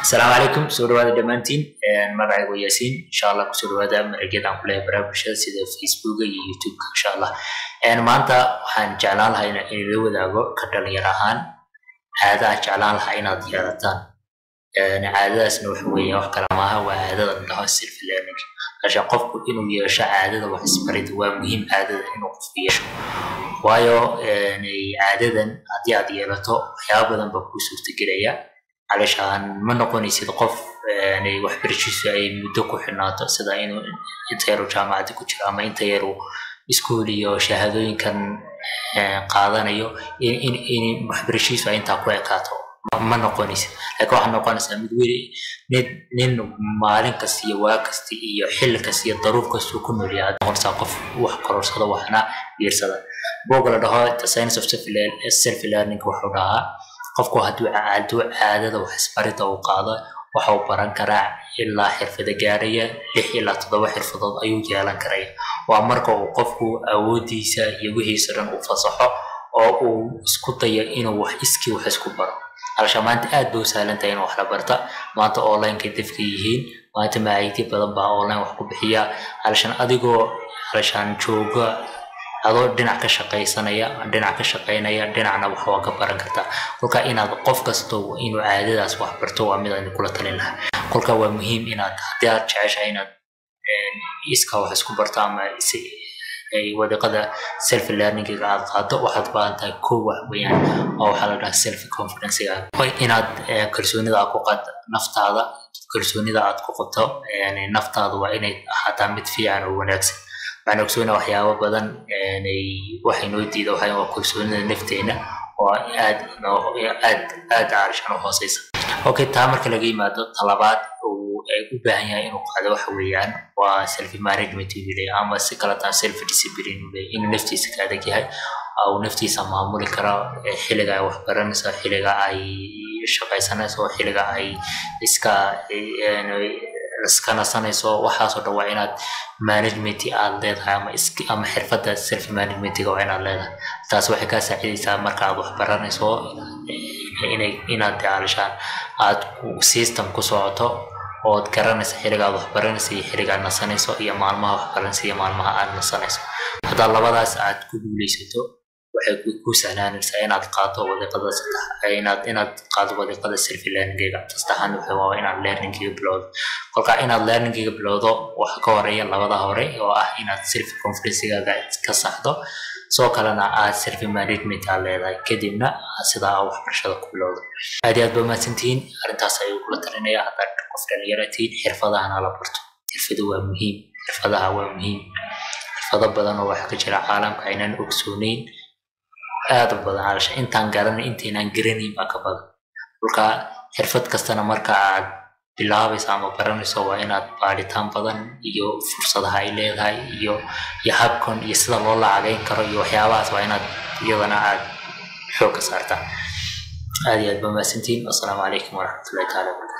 Asalaamu calaykum, soo dhawaada dhammaantiin. Magacaygu waa Yaasiin. Insha Allah kusoo dhawaada mareegyada aan ku leeyahay baraha bulshada sida Facebooka iyo YouTubeka. Insha Allah maanta waxaan jeclaan lahaa inaan idinla wadaago ka dhalinyar ahaan caada aan jeclaan lahaa inaad yeelataan. Caadadaasna waxa weeye, wax kale maaha, waa caadada la dhaho self learning. Kasha qofku inuu yeesho caadada wax isbarid waa muhiim, caadada inuu qofku yeesho, waayo caadadan haddii aad yeelato waxyaaba badan baa kuu suurtagelaya. Calashaan ma noqonaysid qof waxbarashiisu ay muddo ku xidhnaato, sida inuu inta yaru jaamacadda ku jiro ama inta yaru iskuul iyo shahaadooyinkan qaadanayo in waxbarashiisu ay intaa ku ekaato ma noqonaysid. Laakiin waxaad noqonaysaa mid weli mid nin maalin kasta iyo waa kasta iyo xilli kasta iyo daruuf kastuu ku nool yahay aad noqonaysaa qof wax kororsada, waxna biirsada. Buugga la dhaho The Science of Self Learning wuxuu dhahaa qofku hadduu caadada wax isbarida uu qaado, waxa uu baran karaa ilaa xirfado gaaraya 6 ilaa 7 xirfadood ayuu yeelan karaya. Waa marka uu qofku awoodiisa iyo wixiisa dhan uu fasaxo oo uu isku dayo inuu wax iskii wax isku baro. Halasha maanta aad bay u sahlan tahay in wax la barta. Maanta online-kay dadka yihiin, maanta macaayidyo badan baa online wax ku bixiya. Halashan adigoo halashaan jooga, adoo dhinac ka shaqaysanaya, dhinac ka shaqaynaya, dhinacna wax waa ka baran kartaa. Kolka inaad qof kasto inuu caadadaas wax barto waa mid aan kula talin lahaa. Kolka waa muhiim inaad haddii aad jeceshahay inaad iskaa wax isku barto ama wadiiqada self learningiga aad qaado, waxaad baahan tahay kow wax weeyaan oo waxaa la dhahaa self confidencega, inaad kalsoonida aad ku qaad naftaada. Kalsoonida aad ku qabto naftaada waa inay ahaataa mid fiican oo wanaagsan. Waxaan ogsoonaa waxyaabo badan waxay noo diida waxay waa kalsoonida nafteena oo aad aad aad caalashan u hooseysa. Okay, taa marka laga yimaado, talabaad uu u baahan yahay inuu qaado waxa weeyaan waa self management uu leeyahay, ama si kale taa self discipline uu leeyahay, inuu naftiisa ka adag yahay, uu naftiisa maamuli karo xilliga ay wax baranayso, xilliga ay shaqaysanayso, xilliga ay iska nasanayso. Waxaasoo dhan waa inaad management aad leedahay ama xirfadda self managementiga waa inaad leedahay. Taas waxay kaa saacidaysaa marka aad wax baranayso inay inaad caalashaan aad system ku socoto ood garanaysa xilliga aad wax baranayso iyo xilliga aad nasanayso iyo maalmaha wax baranayso iyo maalmaha aad nasanayso. Haddaad labadaas aad ku guuleysato, waxay ku sahlaanaysaa inaad qaado wadiiqada saddex, inaad qaado wadiiqada self learningiga. Saddexaad waxa waa inaad learningiga bilowdo. Kolka inaad learningiga bilowdo waxa ka horeeya labada hore oo ah inaad self confidencegaaga ka saxdo, soo kalena aad self management aad leedahay, kadibna sidaa aad waxbarashada ku bilowdo. Aad iyo aad ba mahadsantihiin. Arrintaas ayuu kula talinaya haddaad qof dhalinyara tihiin, xirfadahana la barto. Xirfadu waa muhiim, xirfadaha waa muhiim. Xirfado badan oo waxa ka jira caalamka aynaan ogsooneyn aad u badan. Calasha intaan garanay intaynaan garanayn baa ka badan. Kolka xirfad kastana marka aad bilaabayso ama baranayso waa inaad baadhitaan badan iyo fursadaha ay leedahay iyo habkan iyo sida loo lacagayn karo iyo waxyaabahaas waa inaad iyadana aad xoogga saartaa. Aad iyo aad ba mahadsantihiin. Assalaamu calaykum waraxmatullahi taala wabarakatu.